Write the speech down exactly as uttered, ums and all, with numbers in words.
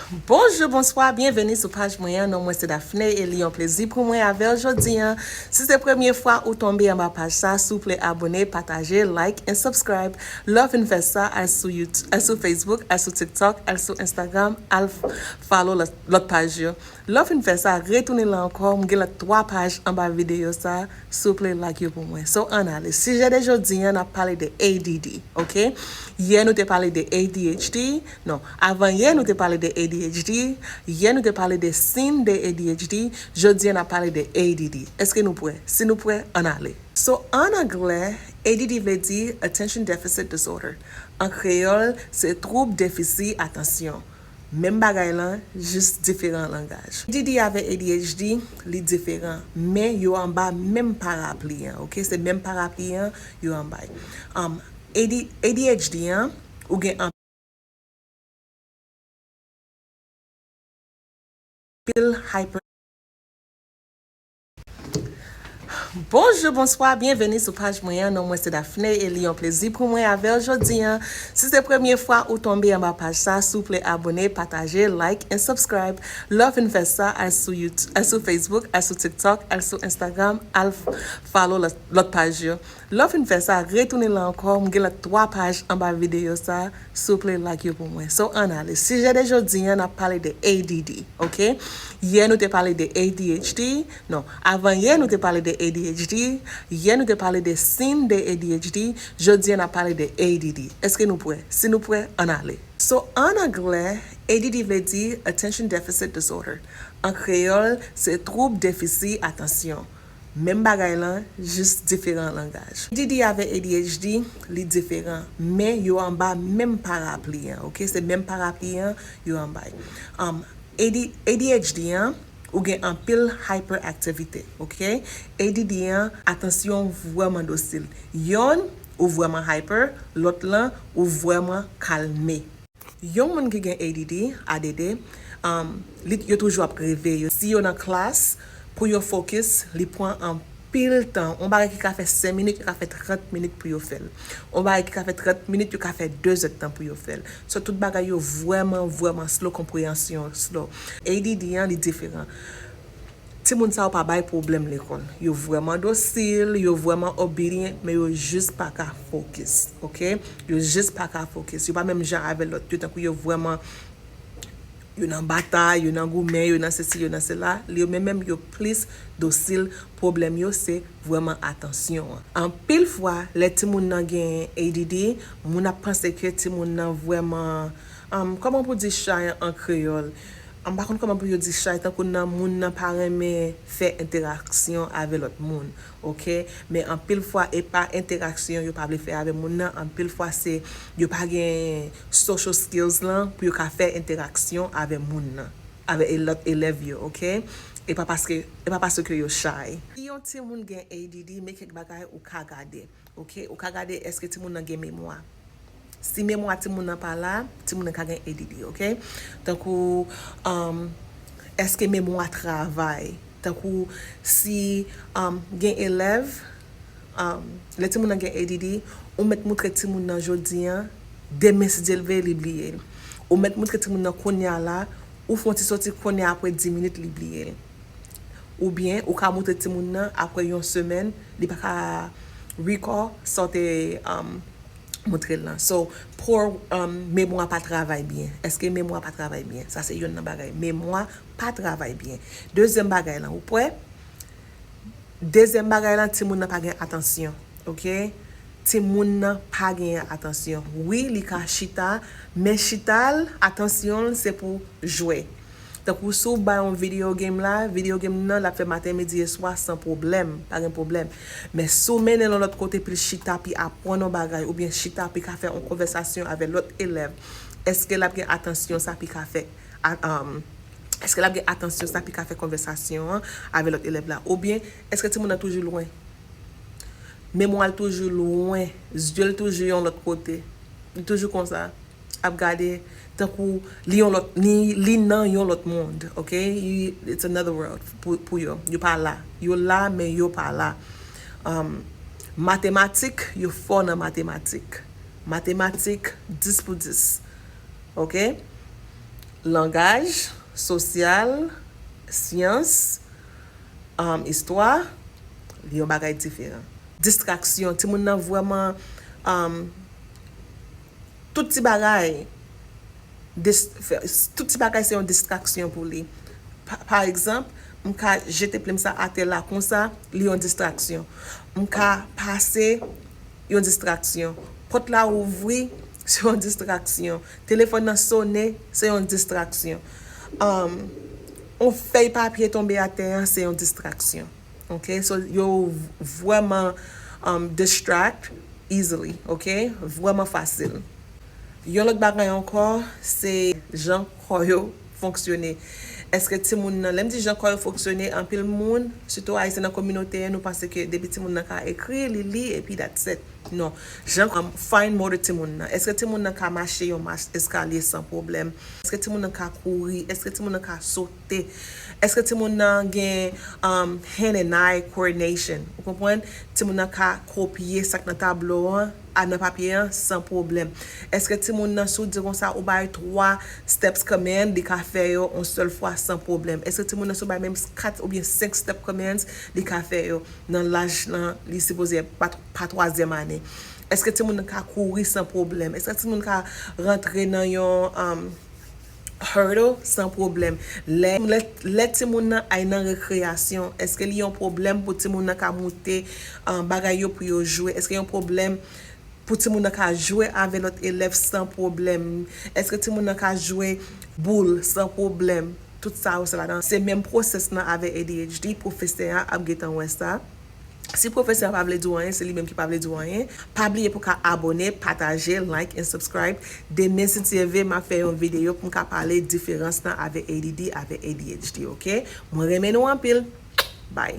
Bonjou, bonswa, byenveni sou paj mwen an. Non mwen se Daphné e li yon plezi pou mwen avè w jodi an. Si se premye fwa ou tonbe anba paj sa, souple abone, pataje, like and subscribe. Lè w fin fè sa, al sou YouTube, al sou Facebook, al sou TikTok, al sou Instagram, al f- follow lòt, lòt paj yo. Lè w fin fè sa, retounen la ankò, m gen lòt twa paj anba videyo sa, souple like yo pou mwen. So, ann ale. Sijè de jodi an, n ap pale de A D D, ok? Yè nou te pale de A D H D, non, avan yè nou te pale de A D H D, yè nou te pale de siy de A D H D, jodi an n ap pale de A D D. Èske nou prè? Si nou prè, ann ale. So, an anglè, A D D vle di Attention Deficit Disorder. An kreyòl, se twoub defisi atansyon. Menm bagay lan, jis diferan langaj. A D D avè A D H D, li diferan, men yo anba menm parapli an, ok? Se menm parapli an yo anba. Um, A D, A D H D an, ou gen anpil hyper. Bonjou, bonswa, byenveni sou paj mwen an. Non mwen se Daphné e li yon plezi pou mwen avè w jodi an. Si se premye fwa ou tonbe anba paj sa, souple abone, pataje, like and subscribe. Lè w fin fè sa, al sou YouTube, al sou Facebook, al sou TikTok, al sou Instagram, al f- follow lòt, lòt paj yo. Lè w fin fè sa, retounen la ankò, m gen lòt twa paj anba videyo sa, souple like yo pou mwen. So, ann ale. Sijè de jodi an, n ap pale de A D D, ok? Yè nou te pale de A D H D, non, avan yè nou te pale de A D H D, yè nou te pale de siy de A D H D, jodi an n ap pale de A D D. Èske nou prè? Si nou prè, ann ale. So, an anglè, A D D vle di Attention Deficit Disorder. An kreyòl, se twoub defisi atansyon. Menm bagay lan, jis diferan langaj. A D D avè A D H D, li diferan, men yo anba menm parapli an, ok? Se menm parapli an yo anba. Um, A D, A D H D an, ou gen anpil hyperactivity, ok? A D D an, atansyon vrèman dosil. Yonn, ou vrèman hyper, lòt lan, ou vrèman kalme. Yon moun ki gen A D D, A D D, um, li, yo toujou ap reve. Yo, si yo nan klas, pou yo focus, li pran anpil tan. Yon bagay ki ka fè senk minit, yo ka fè trant minit pou yo fè l. Yon bagay ki ka fè trant minit, yo ka fè de zè tan pou yo fè l. So, tout bagay yo vrèman, vrèman slow, konpreyansyon slow. A D D an, li diferan. Timoun sa yo pa bay pwoblèm lekòl. Yo vrèman dosil, yo vrèman obedient, men yo jis pa ka focus, ok? Yo jis pa ka focus. Yo pa menm jan avè lòt yo, tankou yo vrèman, yo nan batay, yo nan goumen, yo nan sesi, yo nan sela. Yo menm menm, yo plis dosil. Pwoblèm yo, se vrèman atansyon an. Anpil fwa, lè timoun nan gen A D D, moun ap panse ke timoun nan vrèman, um, kòman pou di chay an kreyòl? M pa konn kòman pou yo di chay, tankou nan moun nan pa renmen fè entèraksyon avè lòt moun, ok? Men anpil fwa, e pa entèraksyon yo pa vle fè avè moun nan, anpil fwa se yo pa gen social skills lan pou yo ka fè entèraksyon avè moun nan, avè e- lòt elèv yo, ok? E pa paske, e pa paske yo chay. Si yon timoun gen A D D, men kèk bagay ou ka gade. Ok, ou ka gade èske timoun nan gen memwa. Si memwa timoun nan pa la, timoun nan ka gen A D D, ok? Tankou, um, èske memwa travay? Tankou si, um, gen elèv, um, lè timoun nan gen A D D, ou mèt moutre timoun nan jodi an, demen si Dye vle, li bliye l. Ou mèt moutre timoun nan kounye a la, ou fè yon ti soti kounye a, apre dis minit, li bliye l. Oubyen, ou ka moutre timoun nan, apre yon semèn, li pa ka recall sa w te, um, moutre l lan. So, pou, um, memwa pa travay byen. Èske memwa pa travay byen? Sa se yonn nan bagay. Memwa pa travay byen. Dezyèm bagay lan, ou prè? Dezyèm bagay lan, timoun nan pa gen atansyon. Ok? Timoun nan pa genyen atansyon. Wi, li ka chita, men chita l, atansyon l, se pou jwe. Tankou si w bay yon video game la, video game nan, l ap fè maten, midi e swa san pwoblèm, pa gen pwoblèm. Men si w mennen l yon lòt kote, pou l chita, pou l aprann yon bagay, oubyen chita, pou l ka fè yon konvèsasyon avè lòt elèv, èske l ap gen atansyon sa pou l ka fè? A, um, èske l ap gen atansyon sa pou l ka fè konvèsasyon an avè lòt elèv la? Oubyen, èske timoun nan toujou lwen? Memwa l toujou lwen, zye l toujou yon lòt kote. Li toujou konsa. Ap gade tankou li yon lòt, li, li nan yon lòt mond, ok? Li, it's another world pou, pou yo. Yo pa la. Yo la, men yo pa la. Um, matematik, yo fò nan matematik. Matematik, dis pou dis. Ok? Langaj, sosyal, syans, um, istwa, li yon bagay diferan. Distraksyon, timoun nan vrèman, um, tout ti bagay, dis- fè- tout ti bagay se yon distraksyon pou li. Pa, pa egzanp, m ka jete plim sa atè la konsa, li yon distraksyon. M ka pase, yon distraksyon. Pòt la ouvri, se yon distraksyon. Telefòn nan sone, se yon distraksyon. Um, yon fèy papye tonbe atè a, se yon distraksyon. Ok, so yo vrèman, um, distract easily, ok, vrèman fasil. Yon lòt bagay ankò, se jan kò yo fonksyone. Èske timoun nan, lè m di jan kò yo fonksyone, anpil moun, sitou ayisyen nan kominote an, nou panse ke depi timoun nan ka ekri, li li, epi that's it. Non. Jan, um, fine motor timoun nan. Èske timoun nan ka mache yon mach eskalye san pwoblèm? Èske timoun nan ka kouri? Èske timoun nan ka sote? Èske timoun nan gen, um, hand and eye coordination? Ou konprann? Timoun nan ka kopye sa k nan tablo an, a nan papye an, san pwoblèm? Èske timoun nan, si w di konsa, ou bay twa steps command, li ka fè yo yon sèl fwa san pwoblèm? Èske timoun nan, si w bay menm kat oubyen senk step commands, li ka fè yo nan laj lan, li sipoze pa, pa twazyèm ane? Èske timoun nan ka kouri san pwoblèm? Èske timoun ka rantre nan yon, um, hurdle san pwoblèm? Lè, lè, lè timoun nan ay nan rekreyasyon, èske li yon pwoblèm pou timoun nan ka moute, um, bagay yo pou yo jwe? Èske yon pwoblèm pou timoun nan ka jwe avè lòt elèv san pwoblèm? Èske timoun nan ka jwe boul san pwoblèm? Tout sa yo se ladan. Se menm pwosès nan avè A D H D, pwofesè a ap gentan wè sa. Si pwofesè a pa vle di w anyen, se li menm ki pa vle di w anyen. Pa bliye pou ka abòne, pataje, like and subscribe. Demen, si Dye vle, m ap fè yon videyo pou m ka pale diferans nan avè A D D, avè A D H D, ok? Mwen renmen nou anpil. Bye.